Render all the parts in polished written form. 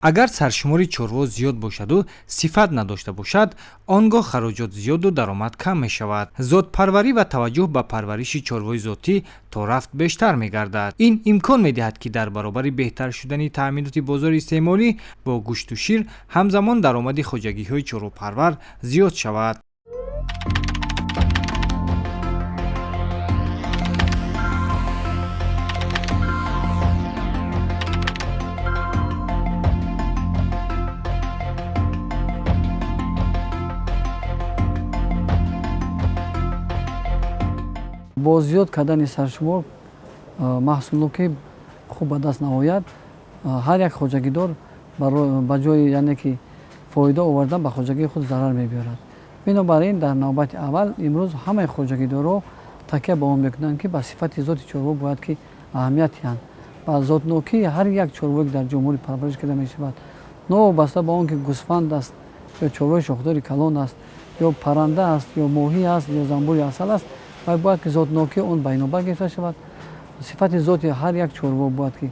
Агар саршумори чорво зиёд бошаду сифат надошта бошад, он гоҳ хароҷот зиёду даромад кам мешавад. Зотпарварӣ ва таваҷҷӯҳ ба парвариши чорвои зотӣ то рафт бештар мегардад. Ин имкон медиҳад, ки дар баробари беҳтар шудани таъминоти бозори истеъмолӣ бо гӯшту шир, ҳамзамон даромади хоҷагиҳои чорвопарвар зиёд шавад. Бо зиёд кардани саршумор маҳсулнокӣ хуб ба даст наояд. Ҳар як хоҷагидор ба ҷои, яъне ки, фоида овардан ба хоҷагии худ зарар мебиёрад. Бинобар ин, дар навбати аввал имрӯз ҳамаи хоҷагидорҳо такя ба он мекунанд, ки ба сифати зоти чорво бояд ки аҳамият диҳанд ба зотнокии ҳар як чорвое, ки дар ҷумҳурӣ парвариш карда мешавад, новобаста ба он ки гӯсфанд аст ё чорвои шохдори калон аст, ё парранда аст, ё моҳӣ аст, ё занбури асал аст, вай бояд ки зотнокии он ба инобат гирифта шавад. Сифати зоти ҳар як чорво бояд ки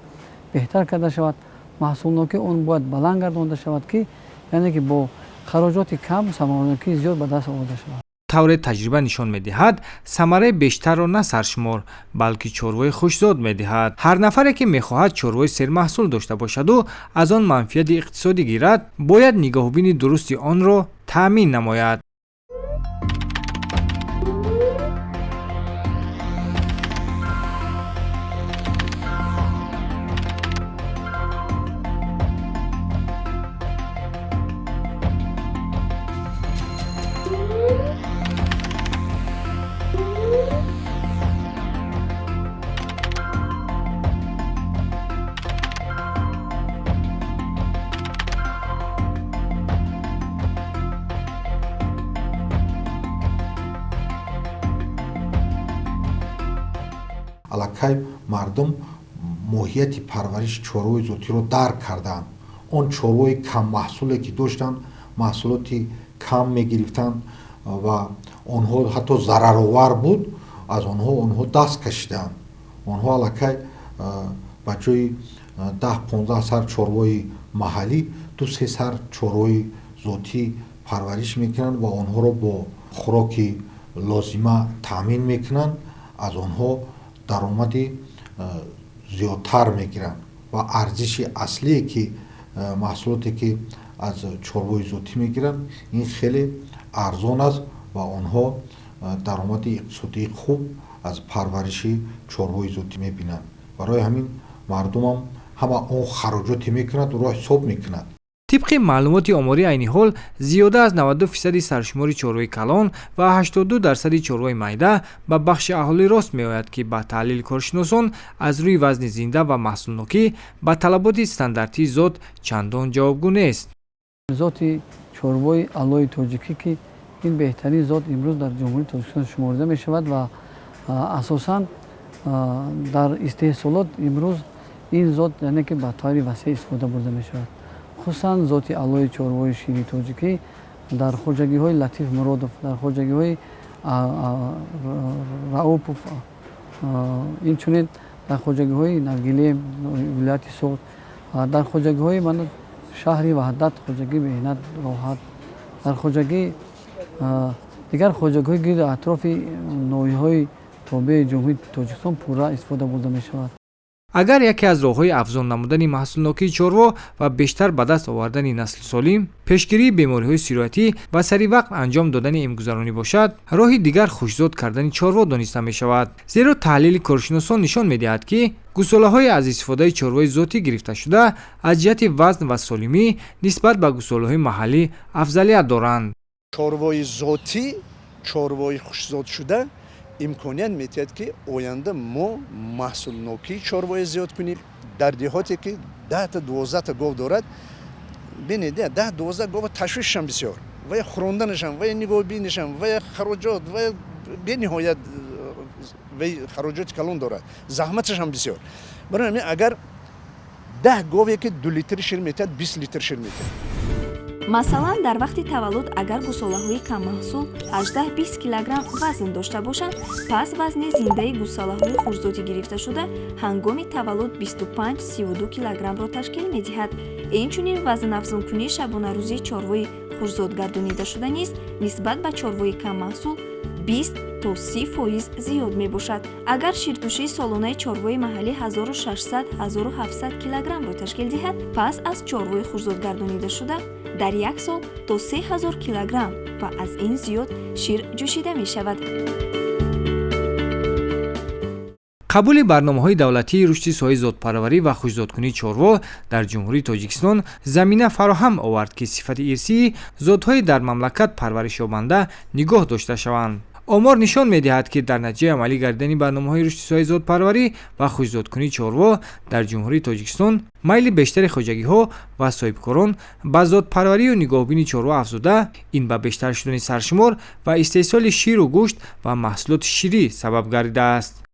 беҳтар карда шавад, маҳсулнокии он бояд баланд гардонда шавад, ки, яъне ки, бо хароҷоти кам самаранокии зиёд ба даст оварда шавад. Тавре таҷриба нишон медиҳад, самараи бештарро на саршумор, балки чорвои хушзод медиҳад. Ҳар нафаре, ки мехоҳад чорвои сермаҳсул дошта бошаду аз он манфиати иқтисодӣ гирад, бояд нигоҳубини дурусти онро таъмин намояд. Аллакай мардум моҳияти парвариши чорвои зотиро дарк кардаанд. Он чорвои каммаҳсуле, ки доштанд, маҳсулоти кам мегирифтанд ва онҳо ҳатто зараровар буд, аз онҳо даст кашидаанд. Онҳо аллакай ба ҷои 10-15 сар чорвои маҳаллӣ 2-3 сар чорвои зотӣ парвариш мекунанд ва онҳоро бо хӯроки лозима таъмин мекунанд, аз онҳо даромади зиёдтар мегиранд ва арзиши аслие, ки маҳсулоте, ки аз чорвои зотӣ мегиранд, ин хеле арзон аст ва онҳо даромади иқтисодии хуб аз парвариши чорвои зотӣ мебинанд. Барои ҳамин мардумам ҳама он хароҷоте мекунад, ӯро ҳисоб мекунад. Тибқи маълумоти оморӣ, айни ҳол зиёда аз 92 фисади саршумори чорвои калон ва 82 дарсади чорвои майда ба бахши аҳолӣ рост меояд, ки ба таҳлили коршиносон аз рӯи вазни зинда ва маҳсулнокӣ ба талаботи стандартии зот чандон ҷавобгӯ нест. Зоти чорвои аллои тоҷикӣ, ки ин беҳтарин зот имрӯз дар Ҷумҳурии Тоҷикистон шуморида мешавад ва асосан дар истеҳсолот имрӯз ин зот, яъне ки, ба таври васеъ истифода бурда мешавад. Хусусан зоти аллои чорвои шири тоҷикӣ дар хоҷагиҳои Латиф Муродов, дар хоҷагиҳои Раупов, инчунин дар хоҷагиҳои Навгилем, вилояти Суғд, дар хоҷагиҳои мана шаҳри Ваҳдат, хоҷагии Меҳнат Роҳат, дар хоҷагии дигар хоҷагиҳои гирду атрофи ноҳияҳои тобеи Ҷумҳурии Тоҷикистон пурра истифода бурда мешавад. Агар яке аз роҳҳои афзун намудани маҳсулнокии чорво ва бештар ба даст овардани насли солим пешгирии бемориҳои сироятӣ ва сари вақт анҷом додани эмгузаронӣ бошад, роҳи дигар хушзод кардани чорво дониста мешавад. Зеро таҳлили коршиносон нишон медиҳад, ки гусолаҳои аз истифодаи чорвои зотӣ гирифташуда аз ҷиҳати вазн ва солимӣ нисбат ба гусолаҳои маҳаллӣ афзалият доранд. Чорвои зотӣ, чорвои хушзодшуда имконият медиҳад, ки оянда мо маҳсулнокии чорвоя зиёд кунем. Дар деҳоте, ки 10-та, 12-та гов дорад, бинед, 10-12 гова ташвишашам бисёр, вая хӯронданашам, вая нигоҳбинашам, вая хароҷот, вая бениҳоят вай хароҷоти калон дорад, заҳматашам бисёр. Барои ҳамин, агар 10 гове, ки 2 литр шир метиҳад, 20 литр шир метиҳад. Масалан, дар вақти таваллуд агар гусолаҳои каммаҳсул 18-20 килограмм вазн дошта бошанд, пас вазни зиндаи гусолаҳои хушзотӣ гирифташуда ҳангоми таваллуд 25-32 килограммро ташкил медиҳад. Инчунин, вазнафзункунии шабонарӯзии чорвои хушзотгардонидашуда низ нисбат ба чорвои каммаҳсул 20 то 30% зиёд мебошад. Агар ширдӯшии солонаи чорвои маҳаллӣ 1600-1700 килограммро ташкил диҳад, пас аз чорвои хушзотгардонидашуда дар як сол то 3000 килограмм ва аз ин зиёд шир ҷӯшида мешавад. Қабули барномаҳои давлатии рушди соҳаи зотпарварӣ ва хушзодкунии чорво дар Ҷумҳурии Тоҷикистон замина фароҳам овард, ки сифати ирсии зотҳои дар мамлакат парваришёбанда нигоҳ дошта шаванд. Омор нишон медиҳад, ки дар натиҷаи амалӣ гардидани барномаҳои рушди соҳаи зотпарварӣ ва хушзодкунии чорво дар Ҷумҳурии Тоҷикистон майли бештари хоҷагиҳо ва соҳибкорон ба зотпарварию нигоҳубини чорво афзуда, ин ба бештар шудани саршумор ва истеҳсоли ширу гӯшт ва маҳсулоти ширӣ сабаб гардидааст.